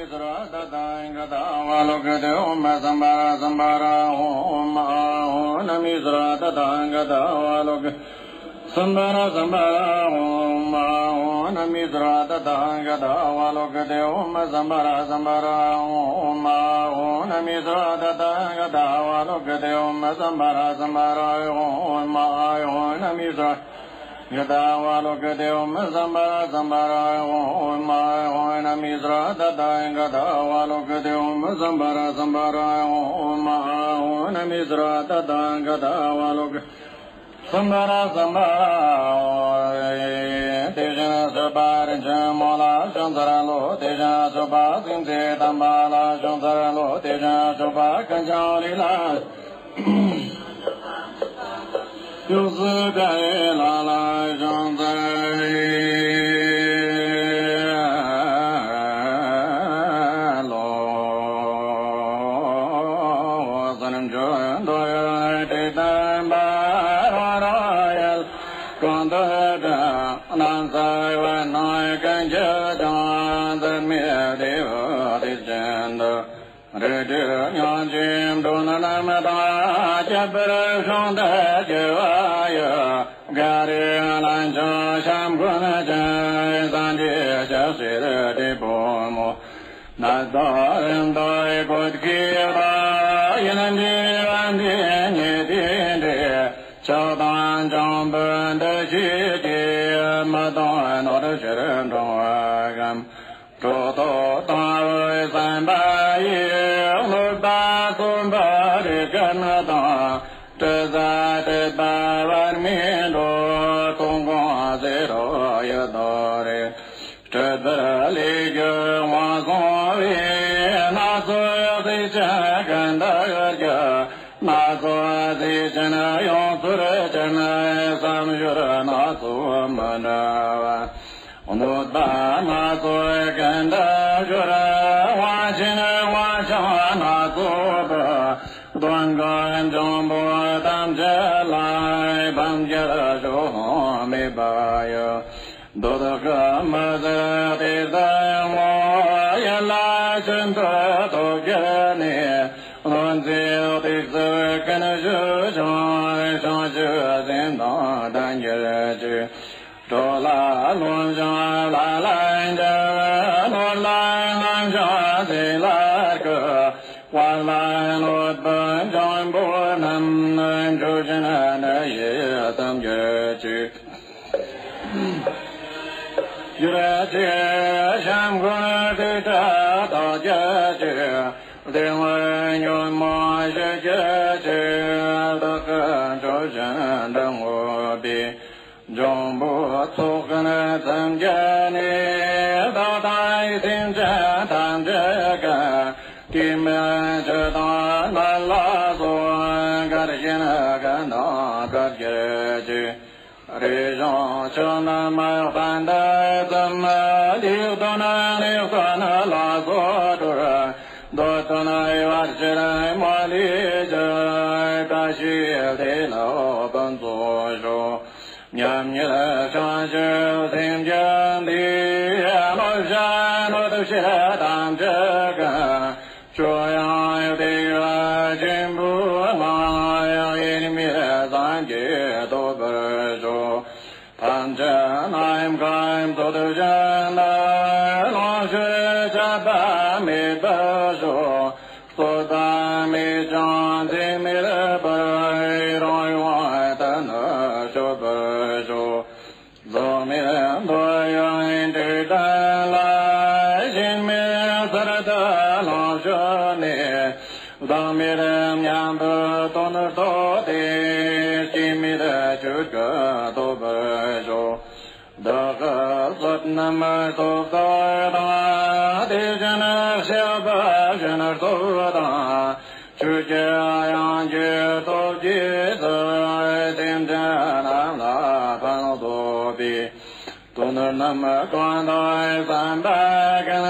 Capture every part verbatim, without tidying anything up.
Sambarā sambarā Om Om nami sarā tathāgatā vālokite. Sambarā sambarā Om Om nami sarā tathāgatā vālokite. Sambarā sambarā Om Om nami sarā tathāgatā vālokite. Sambarā sambarā Om Om nami sarā tathāgatā vālokite. Sambarā sambarā Om Om nami sarā tathāgatā vālokite. Sambarā sambarā Om Om nami sarā tathāgatā vālokite. Sambarā sambarā Om དེ་བཞིན་གཤེགས་པ་རིན་ཆེན་མོ་ལ་ཕྱག་འཚལ་ལོ། དེ་བཞིན་གཤེགས་པ་སེམས་ཅན་དམ་པ་ལ་ཕྱག་འཚལ་ལོ། དེ་བཞིན་གཤེགས་པ་ཀུན་ཀྱང་ལུས་ལ་སྐྱབས་སུ་བདག་ལ་ལ་ཕྱག་འཚལ་ལོ། གསུམ་འགྲོ་འདོད་ཡོན་ཏན་ལྡན་པ་རང་རང་ཡུལ་གང་དུ་བགྲང་ནམ་མཁའི་དབྱིངས་ན་ཀུན་གྱི་ཀྱང་འཛད་མེད་བདེ་བ་དེ་བཞིན་དུ། རིགས་དྲུག་ཉོན་ཅིག་འགྲོ་ན་ནམ་དང་ཁྱད་པར་ཤིན་ཏུ་ཆེ་བ་ཡི། ག་རེ་ལན་ཆགས་བྱམས་མགོན་ཅན་སངས་རྒྱས་ཞབས་ཕྱིར་བགྲེས་པོ་མོ། ནད་དང་རིམས་དང་གོད་ཁའི་བདག་ཡིན་འདྲིས་པ་འདི་ཉིད་དེ་འདྲའི། ཕྱག་དང་འཇམ་པོའི་འདུ་ཤེས་ཀྱིས། མི་གདུང་ནོར་ཕྱིར་འབྲང་བའམ། གྲོགས་ཐོབ་དང་བའི་བསམ་པ་ཡིས། གནོད་པ་སྲུང་བར་རིགས་ཀུན་དང་། སྤྲུལ་བཟང་སྤྲུལ་པ་བར་མའི་འགྲོ། ཐུགས་དགོངས་བརྩེ་རུ་ཡི་དྭགས་རིགས། སྤྲུལ་པར་ལས་རྒྱུ་དབང་བཟུང་བའི། སྣ་ཚོགས་ཚིག་ཅན་ཀུན་བདག་རྒྱུད། སྣ་ཚོགས་ཚིག་ཅན་ཡོངས་ཚོལ་ཅིང་། བསམ་སྦྱོར་སྣ་ཚོགས་མི་འདྲ་བ། གནོད་པ་སྣ་ཚོགས་ཀུན་ཏུ་སྦྱོར། དབང་ཆེན་དབང་ཕྱུག་སྣ་ཚོགས་པའི། གདོན་བགེགས་འབྱུང་པོ་ཐམས་ཅད་ལ། ཕམ་བྱས་ཕྱོགས་ལྷུང་མེད་པ་ཡི། འདོད་ཁམས་མི་ཟད་གཏེར་དུ་བསྔོ། ཡིད་ལ་ཤིན་ཏུ་ཐོབ་གྱུར་ནས། བློ་འཛིན་གཏེར་གསུམ་ཀུན་ཞི་ཞིང་། བྱང་ཆུབ་སེམས་དང་ལྡན་གྱུར་ཅིག། གྲོགས་ལ་བློ་སྦྱོང་ལ་ལ་འཇལ། ནོར་ལ་ངན་སྦྱོང་ཚིག་ལ་བསྐུལ། དབང་ལ་གནོད་པའི་འབྱུང་པོ་རྣམས། འཇུག་ཅིང་ནི་ཡིས་གཏམས་གྱུར་ཅིག། གྱུར་ཅིག། བྱམས་མགོན་ཐུགས་ཁྲོས་རྟོགས་གྱུར་ཅིག། བདེ་བ་ཉོན་མོངས་ཞི་གྱུར་ཅིག། བདག་གི་སྤྲོ་ཞིང་འདྲ་ངོ་བའི། འབྱུང་པོ་ཚོགས་ཀུན་མཚམས་བརྒྱད་ནས། བདག་དང་སེམས་ཅན་ཐམས་ཅད་ཀུན། སྐྱེ་མེད་ཆུ་དང་ནོར་ལ་སོགས། གར་གཞན་ཀུན་དང་བྲལ་གྱུར་ཅིག། རིག་འབྱུང་ཆོས་རྣམས་གཏན་དུ་ཟད། ལུས་གདོན་ནད་གདོན་ལ་སོགས་གྲོལ། འདོད་དོན་ཡོད་ཕྱིར་མ་ལུས་ཀྱི། བཀྲ་ཤིས་བདེ་ལེགས་ཕུན་ཚོགས་ཤོག། མཉམ་ཉིད་བྱང་ཆུབ་སེམས་ཀྱི་འདུས། གནོད་བྱ་གནོད་བྱེད་ཐམས་ཅད་ཀུན། སྐྱོབ་ཡང་བདེ་བ་ཆེན་པོའི་ངང་། དབྱེར་མེད་སངས་རྒྱས་ཐོབ་པར་ཤོག། ཐམས་ཅད་རྣམས་ཀུན་རྫོགས་བྱོན་ནས། ལོངས་སྤྱོད་ཆགས་པ་མེད་པར་ཤོག། རྩོད་པ་མེད་ཅིང་འཛིན་མེད་པར། རང་དབང་དུ་ནི་སྤྱོད་པར་ཤོག། བཟོད་མེད་འདོད་ཡོན་དྲུག་ལྡན་ལ། ཞེན་མེད་གསར་དུ་ལོངས་སྤྱོད་ནས། བདག་མེད་མཉམ་པའི་དོན་རྟོགས་ཏེ། སྐྱེ་མེད་ཆོས་སྐུ་ཐོབ་པར་ཤོག། བདག་གི་བསོད་ནམས་སྟོབས་དང་། དེ་བཞིན་གཤེགས་པ་གཞན་སྟོབས་དང་། ཆོས་ཀྱི་དབྱིངས་ཀྱི་སྟོབས་ཀྱིས་སུ། སེམས་ཅན་རྣམས་ལ་ཕན་ཐོགས་པའི། དོན་རྣམས་གང་དག་བསམ་པ་ཀུན།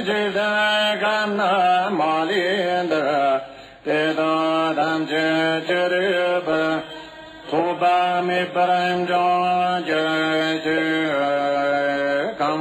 ཇི་ལྟར་ཁམས་ན་མ་ལུས་འདིར། དེ་དག་ཐམས་ཅད་ཅི་རིགས་པར། ཐོགས་པ་མེད་པར་འབྱུང་གྱུར་ཅིག། ཁམས་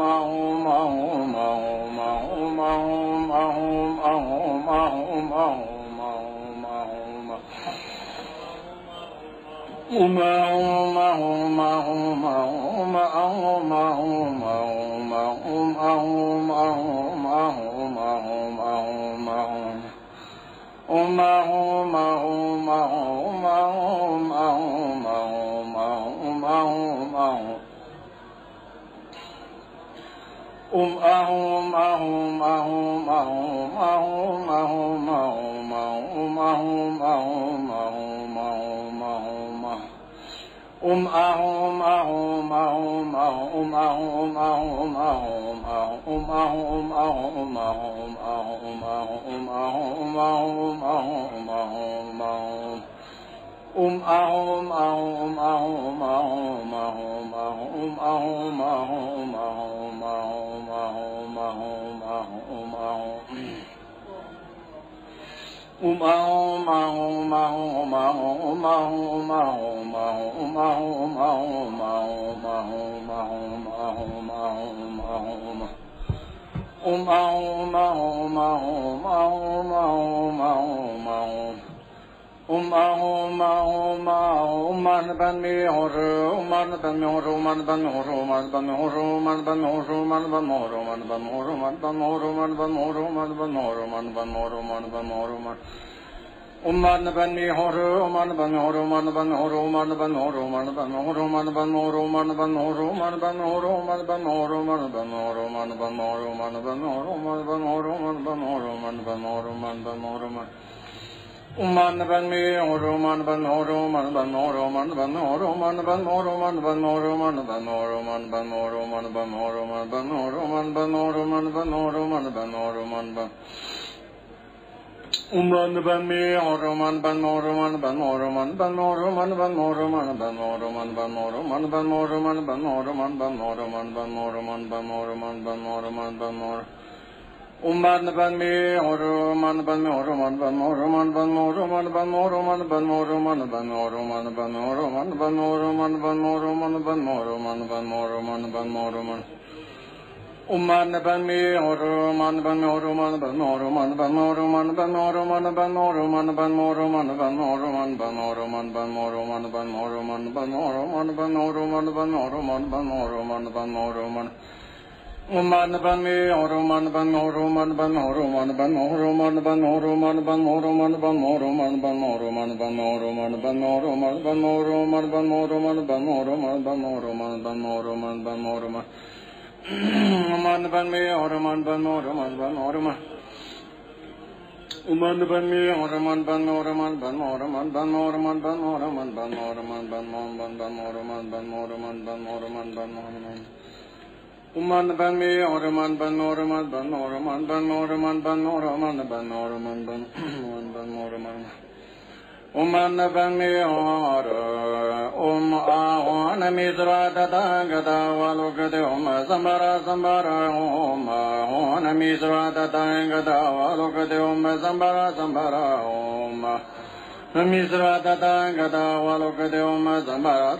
ཨོཾ་ཨཱཿཧཱུྃ་ཨ་ཧོ་ན་མི་སརྦ་ཏ་ཐཱ་ག་ཏ་བ་ལོ་ཀི་ཏེ། ཨོཾ་སམྦྷ་ར་སམྦྷ་ར་ཨོཾ་ཨཱཿཧཱུྃ་ན་མི་སརྦ་ཏ་ཐཱ་ག་ཏ་བ་ལོ་ཀི་ཏེ། ཨོཾ་སམྦྷ་ར་སམྦྷ་ར་ཨོཾ་ཨཱཿཧཱུྃ་ན་མི་སརྦ་ཏ་ཐཱ་ག་ཏ་བ་ལོ་ཀི་ཏེ། ཨོཾ་སམྦྷ་ར་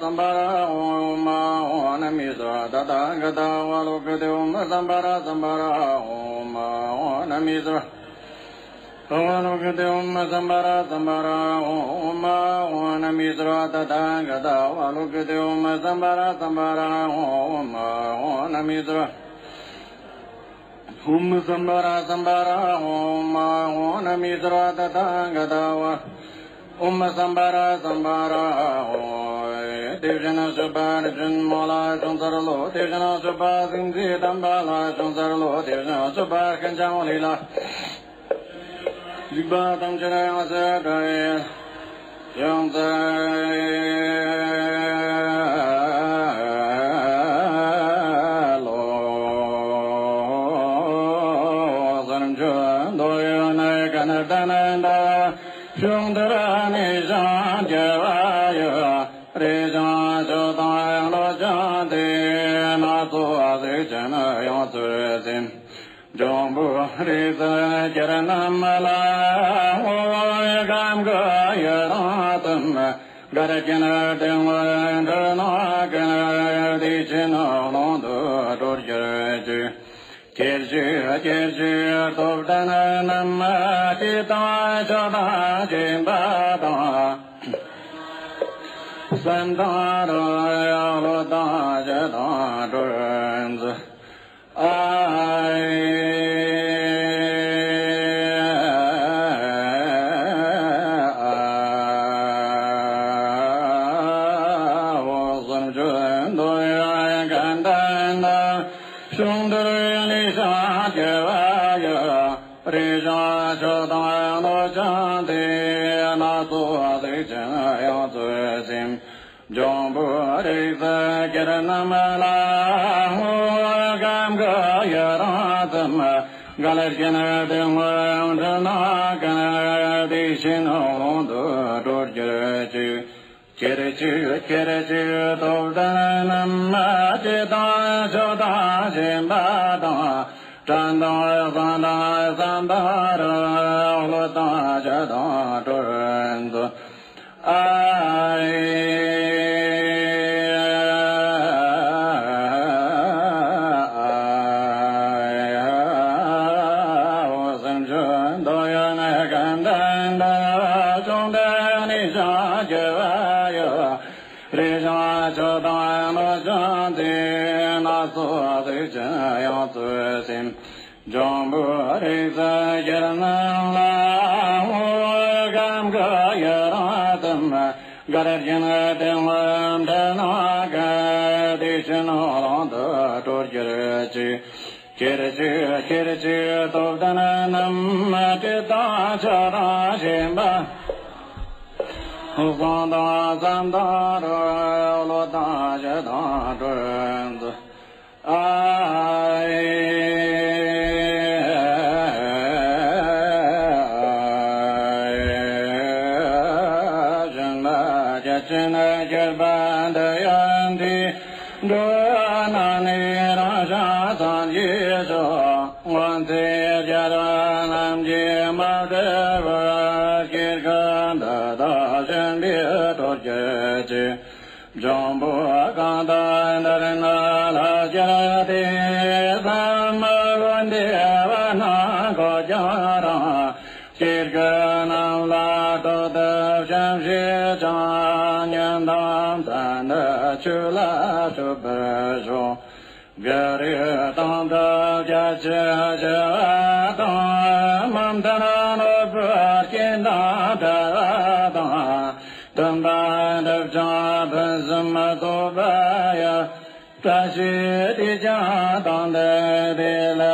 སམྦྷ་ར་ཨོཾ་ཨཱཿཧཱུྃ་ན་མི་སརྦ་ཏ་ཐཱ་ག་ཏ་བ་ལོ་ཀི་ཏེ། ཨོཾ་སམྦྷ་ར་སམྦྷ་ར་ཨོཾ་ཨཱཿཧཱུྃ་ན་མི་སརྦ་བ་ལོ་ཀི་ཏེ། ཨོཾ་སམྦྷ་ར་སམྦྷ་ར་ཨོཾ་ཨཱཿཧཱུྃ་ན་མི་སརྦ་ཏ་ཐཱ་ག་ཏ་བ་ལོ་ཀི་ཏེ། ཨོཾ་སམྦྷ་ར་སམྦྷ་ར་ཨོཾ་ཨཱཿཧཱུྃ་ན་མི་སརྦ། ཨོཾ་སམྦྷ་ར་སམྦྷ་ར་ཨོཾ་ཨཱཿཧཱུྃ་ན་མི་སརྦ་ཏ་ཐཱ་ག་ཏ་བ། ཨོཾ་སམྦྷ་ར་སམྦྷ་ར་ཨོཾ། དེ་བཞིན་གཤེགས་པ་རིན་ཆེན་མོ་ལ་ཕྱག་འཚལ་ལོ། དེ་བཞིན་གཤེགས་པ་སེང་གེ་དམ་པ་ལ་ཕྱག་འཚལ་ལོ། དེ་བཞིན་གཤེགས་པ་ཀུན་ཀྱང་ལྷ་ལ། འཇིགས་པ་ཐམས་ཅད་ཡང་ཟད་པར་ཕྱག་འཚལ་ལོ། གསུར་མཆོག་འདོད་ཡོན་ཀུན་ལྡན་ཏེ། གཞུང་ལྟར་ནི་ཞིང་སྐྱོབ་པ་ཡི། རེ་ཞིང་ཆོས་དང་བློ་སྦྱངས་ཏེ། སྣ་ཚོགས་གཟུགས་ཅན་ཡོངས་སུ་ཟིན། འབྱུང་པོའི་རིགས་སུ་སྐྱེས་རྣམས་ལ། བསྔོ་བའི་ཁམས་ཀྱི་ཡུལ་དང་གསུམ། མགར་གྱི་སྟེང་དུ་འཁྲུལ་སྣང་གི། བདེ་ཆེན་ཀློང་དུ་གྲོལ་གྱུར་ཅིག་ཁྱེར་ཅིག་ཁྱེར་ཅིག་སྟོབས་ལྡན་རྣམས། ཅི་དང་ཆོས་དང་སྦྱིན་པ་དང་། བསམ་དང་རུང་བློ་དང་ཞེ་སྡང་སྤྲོ་མཛོད། ཨ་ཨ་འོ་སུམ་ཅུ་འདོད་ཡོན་གང་ལྡན་དང་། བྱུང་འདིར་ནི་ཤཱཀྱ་བ་ཡི། རེ་ཞིང་ཆོས་དང་བློ་སྦྱངས་ཏེ། སྣ་ཚོགས་གཟུགས་ཅན་ཡོངས་སུ་ཟིན། འབྱུང་པོའི་རིགས་སུ་སྐྱེས་རྣམས་ལ། བསྔོ་བའི་ཁམས་ཀྱི་ཡུལ་དང་གསུམ། མགར་གྱི་སྟེང་དུ་འཁྲུལ་སྣང་གི། བདེ་ཆེན་ཀློང་དུ་གྲོལ་གྱུར་ཅིག་ཁྱེར་ཅིག་ཁྱེར་ཅིག་སྟོབས་ལྡན་རྣམས། ཅི་དང་ཆོས་དང་སྦྱིན་པ་དང་། དྲན་དང་བསམ་དང་བསམ་པ་རུང་། བློ་དང་ཞེ་སྡང་སྤྲོ་མཛོད། ཨ་ཨ་འོ་སུམ་ཅུ་འདོད་ཡོན་གང་ལྡན་དང་། བྱུང་འདིར་ནི་ཤཱཀྱ་བ་ཡི། རེ་ཞིང་ཆོས་དང་བློ་སྦྱངས་ཏེ། སྣ་ཚོགས་གཟུགས་ཅན་ཡོངས་སུ་ཟིན། འབྱུང་པོའི་རིགས་སུ་སྐྱེས་རྣམས་ལ། བསྔོ་བའི་ཁམས་ཀྱི་ཡུལ་དང་གསུམ། མགར་གྱི་སྟེང་དུ་འཁྲུལ་སྣང་གི། བདེ་ཆེན་ཀློང་དུ་གྲོལ་གྱུར་ཅིག་ཁྱེར་ཅིག་ཁྱེར་ཅིག་སྟོབས་ལྡན་རྣམས། ཅི་དང་ཆོས་དང་སྦྱིན་པ། བསམ་དང་བསམ་དང་རུང་། བློ་དང་ཞེ་སྡང་སྤྲོ་མཛོད། ཨ་ཨ་ཨ་ཨ་སྦྱིན་པ་རྒྱ་ཆེན་སྤྱོད་པ་འདི་ཡང་དེ། འགྲོ་བ་རྣམས་ནི་རང་བྱུང་སངས་རྒྱས་སོ། སྔོན་ཚེ་རྒྱལ་བ་རྣམས་ཀྱིས་མ་བགྲོས་པར། སྐྱེ་རྒ་ན་འཆི་ཞིང་རྒས་པའི་འགྲོ་རྒྱུ་ཅི། འབྱུང་པོ་གང་དག་འདིར་ནི་ལྷག་གྱུར་ཏེ། ས་མ་བུ་འདི་བ་ན་གོ་ཀྱང་རང་། སྐྱེ་རྒ་རྣམས་ལ་གྲོགས་དག་བྱམས་ཤིང་བྱང་། ཉོན་དང་མཚན་ནི་ཆོས་ལ་སྤྱོད་པར་ཤོག་གུ་རུ་དང་ཐབས་རྒྱ་ཆེ་ཞི་བ་དང་། མུ་མཐའ་ནོར་བུ་སྐྱེ་མཐའ་བྲལ་བ་དང་། སྟོན་པ་སྒྲུབ་ཅིང་ཕུན་སུམ་ཚོགས་པ་ཡི། བཀྲ་ཤིས་དེས་ཀྱང་དེང་འདིར་བདེ་ལེགས།